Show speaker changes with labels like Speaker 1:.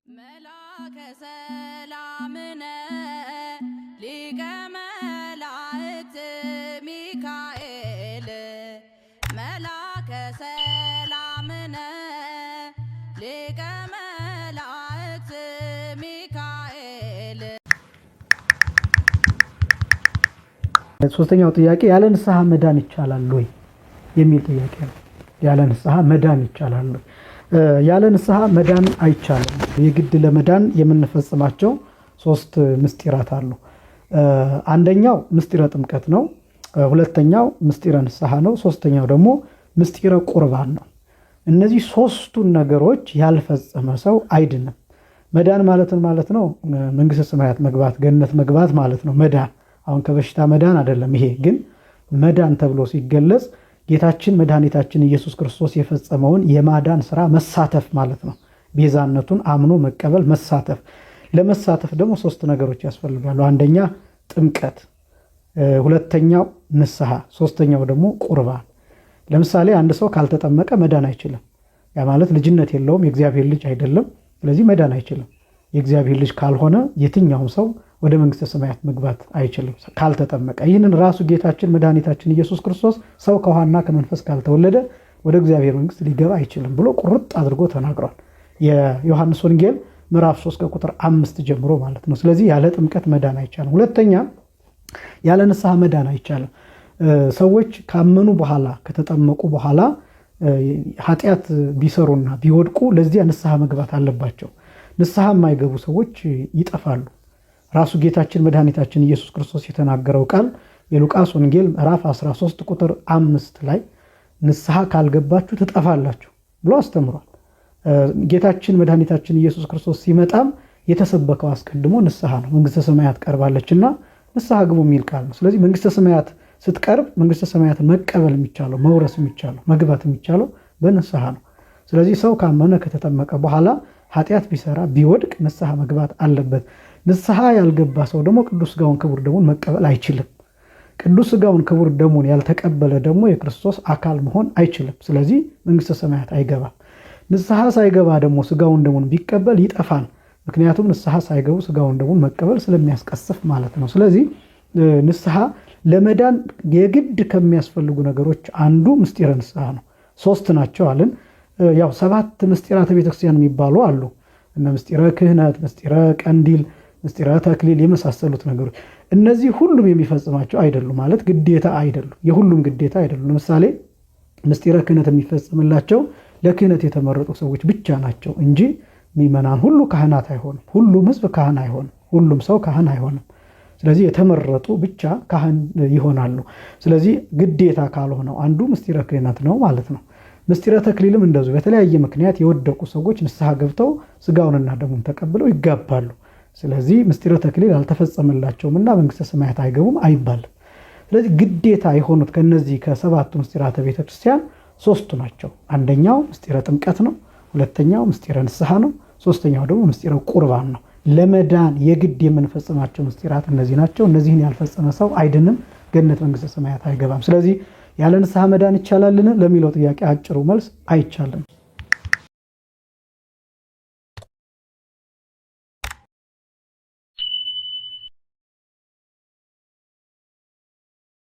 Speaker 1: መላከ ሰላምነ ሊቀ መላእክት ሚካኤል መላከ ሰላምነ ሊቀ መላእክት ሚካኤል።
Speaker 2: ሶስተኛው ጥያቄ ያለ ንስሐ መዳን ይቻላል ወይ የሚል ጥያቄ ነው። ያለ ንስሐ መዳን ይቻላል ወይ? ያለ ንስሐ መዳን አይቻልም። የግድ ለመዳን የምንፈጽማቸው ሶስት ምስጢራት አሉ። አንደኛው ምስጢረ ጥምቀት ነው። ሁለተኛው ምስጢረ ንስሐ ነው። ሶስተኛው ደግሞ ምስጢረ ቁርባን ነው። እነዚህ ሶስቱን ነገሮች ያልፈጸመ ሰው አይድንም። መዳን ማለትን ማለት ነው መንግስተ ሰማያት መግባት፣ ገነት መግባት ማለት ነው። መዳን አሁን ከበሽታ መዳን አይደለም። ይሄ ግን መዳን ተብሎ ሲገለጽ ጌታችን መድኃኒታችን ኢየሱስ ክርስቶስ የፈጸመውን የማዳን ስራ መሳተፍ ማለት ነው። ቤዛነቱን አምኖ መቀበል መሳተፍ። ለመሳተፍ ደግሞ ሶስት ነገሮች ያስፈልጋሉ። አንደኛ ጥምቀት፣ ሁለተኛው ንስሐ፣ ሶስተኛው ደግሞ ቁርባን። ለምሳሌ አንድ ሰው ካልተጠመቀ መዳን አይችልም። ያ ማለት ልጅነት የለውም፣ የእግዚአብሔር ልጅ አይደለም። ስለዚህ መዳን አይችልም። የእግዚአብሔር ልጅ ካልሆነ የትኛውም ሰው ወደ መንግስተ ሰማያት መግባት አይችልም ካልተጠመቀ። ይህንን ራሱ ጌታችን መድኃኒታችን ኢየሱስ ክርስቶስ ሰው ከውሃና ከመንፈስ ካልተወለደ ወደ እግዚአብሔር መንግስት ሊገባ አይችልም ብሎ ቁርጥ አድርጎ ተናግሯል። የዮሐንስ ወንጌል ምዕራፍ 3 ከቁጥር 5 ጀምሮ ማለት ነው። ስለዚህ ያለ ጥምቀት መዳን አይቻልም። ሁለተኛ ያለ ንስሐ መዳን አይቻልም። ሰዎች ካመኑ በኋላ ከተጠመቁ በኋላ ኃጢአት ቢሰሩና ቢወድቁ ለዚያ ንስሐ መግባት አለባቸው። ንስሐ የማይገቡ ሰዎች ይጠፋሉ። ራሱ ጌታችን መድኃኒታችን ኢየሱስ ክርስቶስ የተናገረው ቃል የሉቃስ ወንጌል ምዕራፍ 13 ቁጥር 5 ላይ ንስሐ ካልገባችሁ ትጠፋላችሁ ብሎ አስተምሯል። ጌታችን መድኃኒታችን ኢየሱስ ክርስቶስ ሲመጣም የተሰበከው አስቀድሞ ንስሐ ነው። መንግስተ ሰማያት ቀርባለችና ንስሐ ግቡ የሚል ቃል ነው። ስለዚህ መንግስተ ሰማያት ስትቀርብ መንግስተ ሰማያትን መቀበል የሚቻለው፣ መውረስ የሚቻለው፣ መግባት የሚቻለው በንስሐ ነው። ስለዚህ ሰው ካመነ ከተጠመቀ በኋላ ኃጢአት ቢሰራ ቢወድቅ ንስሐ መግባት አለበት። ንስሐ ያልገባ ሰው ደግሞ ቅዱስ ሥጋውን ክቡር ደሙን መቀበል አይችልም። ቅዱስ ሥጋውን ክቡር ደሙን ያልተቀበለ ደግሞ የክርስቶስ አካል መሆን አይችልም። ስለዚህ መንግስተ ሰማያት አይገባም። ንስሐ ሳይገባ ደግሞ ሥጋውን ደሙን ቢቀበል ይጠፋል። ምክንያቱም ንስሐ ሳይገቡ ሥጋውን ደሙን መቀበል ስለሚያስቀስፍ ማለት ነው። ስለዚህ ንስሐ ለመዳን የግድ ከሚያስፈልጉ ነገሮች አንዱ ምስጢረ ንስሐ ነው። ሶስት ናቸው አልን። ያው ሰባት ምስጢራተ ቤተክርስቲያን የሚባሉ አሉ። እነ ምስጢረ ክህነት፣ ምስጢረ ቀንዲል፣ ምስጢረ ተክሊል የመሳሰሉት ነገሮች እነዚህ ሁሉም የሚፈጽማቸው አይደሉም፣ ማለት ግዴታ አይደሉም። የሁሉም ግዴታ አይደሉም። ለምሳሌ ምስጢረ ክህነት የሚፈጽምላቸው ለክህነት የተመረጡ ሰዎች ብቻ ናቸው እንጂ ምእመናን ሁሉ ካህናት አይሆንም። ሁሉም ሕዝብ ካህን አይሆንም። ሁሉም ሰው ካህን አይሆንም። ስለዚህ የተመረጡ ብቻ ካህን ይሆናሉ። ስለዚህ ግዴታ ካልሆነው አንዱ ምስጢረ ክህነት ነው ማለት ነው። ምስጢረ ተክሊልም እንደዚሁ በተለያየ ምክንያት የወደቁ ሰዎች ንስሐ ገብተው ስጋውንና ደሙን ተቀብለው ይጋባሉ። ስለዚህ ምስጢረ ተክሊል አልተፈጸመላቸውም እና መንግስተ ሰማያት አይገቡም አይባልም። ስለዚህ ግዴታ የሆኑት ከነዚህ ከሰባቱ ምስጢራተ ቤተክርስቲያን ሶስቱ ናቸው። አንደኛው ምስጢረ ጥምቀት ነው። ሁለተኛው ምስጢረ ንስሐ ነው። ሶስተኛው ደግሞ ምስጢረ ቁርባን ነው። ለመዳን የግድ የምንፈጽማቸው ምስጢራት እነዚህ ናቸው። እነዚህን ያልፈጸመ ሰው አይድንም፣ ገነት መንግስተ ሰማያት አይገባም። ስለዚህ ያለ ንስሐ መዳን ይቻላልን ለሚለው ጥያቄ አጭሩ መልስ አይቻልም።